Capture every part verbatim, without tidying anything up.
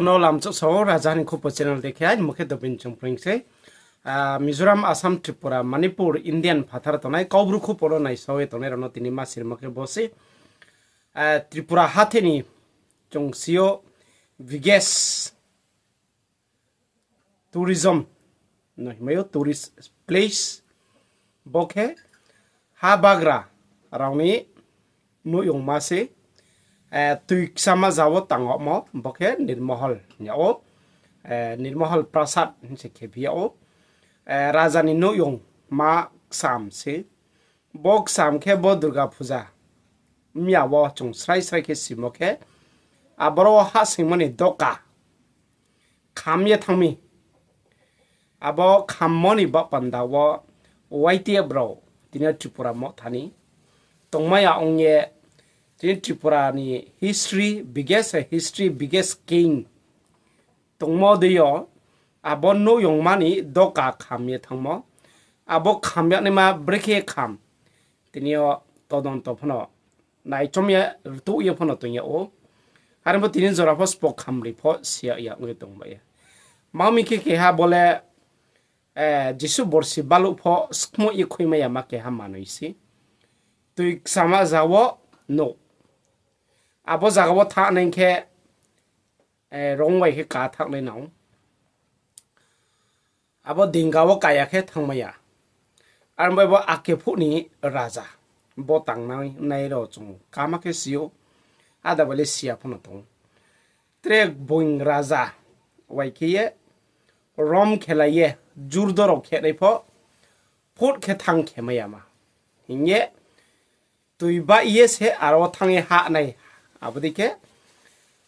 No lamchouh sao Raja ni Khupo channel dekhe, aini mo khe Dobin Chongpreng sei. Ah, Mizoram, Assam, Tripura, Manipur, Indian phathar tongnai Kaubru khupo no naisao ye tongnai rao no tini ma sirmo khe bo sei. Ah, Tripura hathái ni chung si yo biggest tourism no himai yo tourist place. Bo khe ha bagra rao ni nuhyongma se, eh, tui kchama za wo tangmo, bo khe Nirmohol hing yag ou, eh, Nirmohol Prasad hing se khe phi yag ou, eh, raja ni nuhyongma kcham se. Bo kcham khe bo Durga Puja mya wo chung srai srai khe simo khe, aboro wo hahsoingmo ni doka kham ye thanng mi. Abo khammo ni baoh panda wo Y T F rao tini Tripura Motha ni tongmai ya ong ye, tini Tripura ni history biggest, history biggest king tongmo dei yo, abo nuhyongma ni doka kham ye thanngmo. Abo kham yagnaima brekhe kham, tini yo todonto phano naichom ye, rtuh ye phano tong yag ou. Are bo tini jora pho sbo khamri pho si ya ya ong ye tong bai ye. Ma mi khe keha bo le, eh, Jisu borsi baluh pho skmoih ye khuimai yama keha manoi se. Tui kchama za wo nuh. Abo zaga wo thanng nai khe, eh, rong bai khe ka thanng nai nang. Abo dinga wo kaya khe thanngmai ya. Are bai bo ake phuh ni raja. Bo tangnai nai rao chung kama khe si ou. Ada bai le si ya phano tong ou. Tre boing raja wai khe ye rom khelai ye jurdo rao khe nai pho phut khe thanng khe mai yama hing ye tui baih ye se aro thanng ye hah nai. Abo dei khe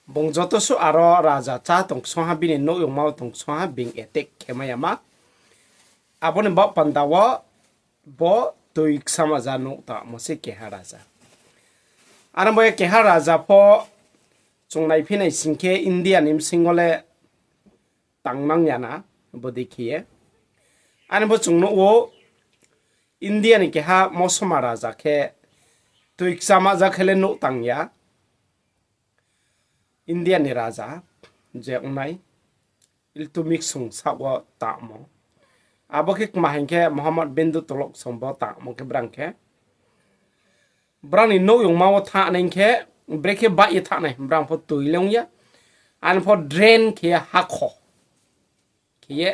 bung joto suh aro raja chá tong ksong ha, bini nuhyongma wo tong ksong ha, bini attack khe mai yama. Abo ni baoh panda wo bo tui kchama za nuh tangmo se keha raja. Are bo ye keha raja pho chung naiphi nai sing khe India ni bsing yo le tangnang ya na, bo dei khe ye. Are bo chung nuh ou, India ni keha mosoma raja khe tui kchama za khe le nuh tang ya. India ni raja je ongnai Iltutmish song saoh wo tangmo. Abo khe kma hing khe Muhammad Bindu Tughlaq song bo tangmo khe brang khe brang ni nuhyongma wo thanng nai khe, brekhe baih ye thanng nai, brang pho tui le ong ya. Ani pho drain khe ye hakho khe ye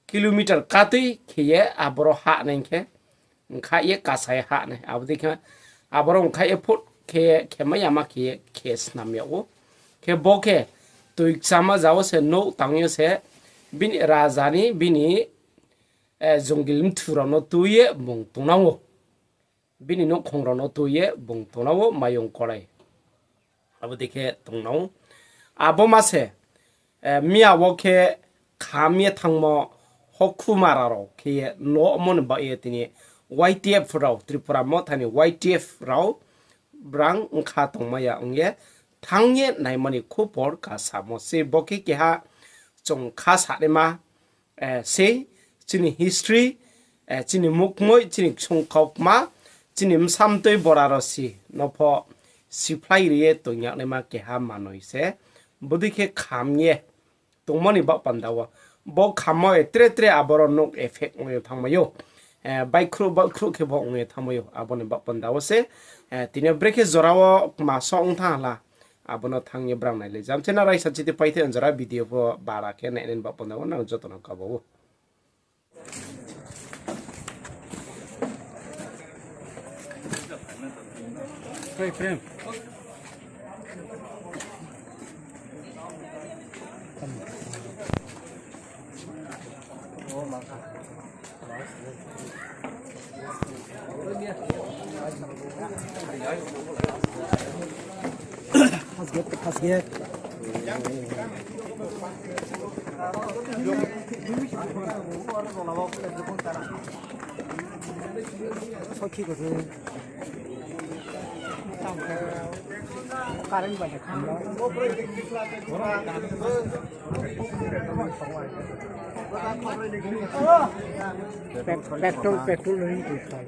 kilometer katui khe ye aboro hah nai khe, nkhaih ye kasa ye hah nai. Abo dei khe aboro nkhaih ye phut khe ye khe mai yama khe ye khe snam yag ou. Khe bo khe tui kchama za wo se nuh tang yo se bini raja ni, bini, eh, jongil mthu rao no tui ye bung tongnang ou. Bini nouhkhong rao no tui ye bung tongnang ou, mayong kolai. Abo dei khe tongnang ou. Abo ma se, eh, miya wo khe kham ye thanngmo hokhumara rao khe ye nuhmo ni baoh ye tini Y T F rao, Tripura Motha ni Y T F rao brang bkha tongmai ya ong ye thanng ye naimo ni khupor kasamo se. Bo khe keha chung kha sanaima, eh, sei, chini history, eh, chini mukmoi, chini ksung kaukma, chini bsa mtoi bora rosi no pho siphlai ri ye tong yagnaima keha manoi se. Bodei khe kham ye tongmo ni baoh panda wo, bo khammo ye tre tre aboro nouh effect ong ye thanngmai ou. Eh, baihkhruh baihkhruh khe bo ong ye thanngmai ou, abo ni baoh panda wo se. Eh, tini yo brekhe jora wo kma so ong thanng ha la, abo no thanng ye brang nai le jam. Chena raisa chiti paithai jora video pho bara khe nai nai ni baoh panda wo nang joto no kabo ou. First gate, first gate. Sokhi ko se. Current bai khamla. Pet-, petrol, petrol ring tu sai.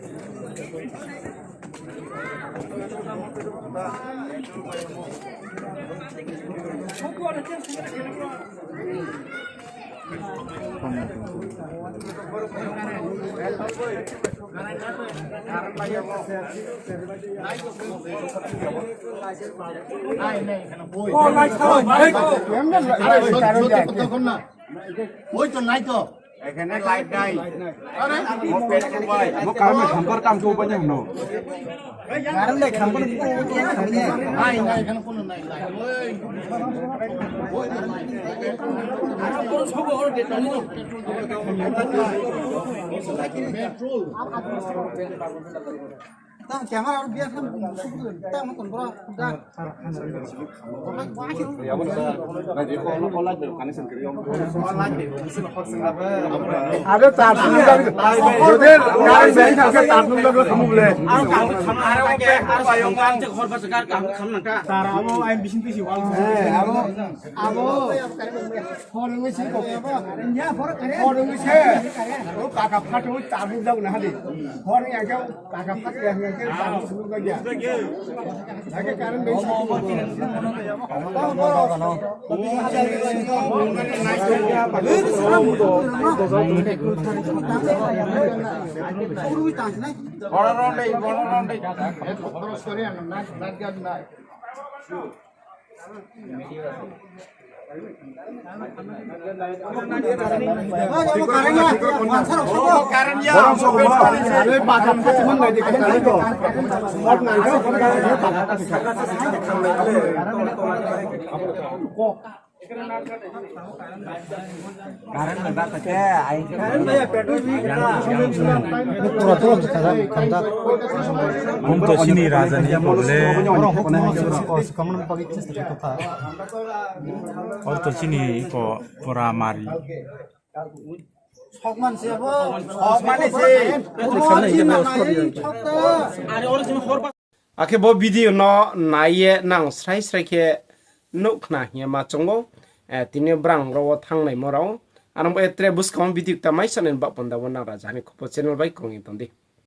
ওই তো নাই তো। এখানে লাইট নাই। আরে, ও পেট ভাই। Bo current ni khamkar kam chou bai nai hwno. Current ni khamkar ni পুরো উঠে গেছে, বুঝলে? নাই, নাই, এখানে কোনো নাই, নাই। ওই, ওই, ওই। Tang camera aro biar kan musuh tu, tang nonton bro, udah. Aro tar sung lagi, jodi tar sung lagi, tar sung lagi kamu boleh. Tar amo ain bising tu si wal. Eh, aro, aro, hor nungsi ko, hor nungsi, o kaka phat tar sung lagi na hadi, hor yang kau. Hum to chini raja ni problem. Or to chini ko pura mari. Akhe bo video no nai ye nang srai srai khe nuh khna hing ye ma choung ou. Eh, tini brang rao wo thanngnaimo rao. Ano bo ye tre buskang wo video kta mai sanai ni baoh panda wo nang raja ni khupo channel bai krung ye tong di.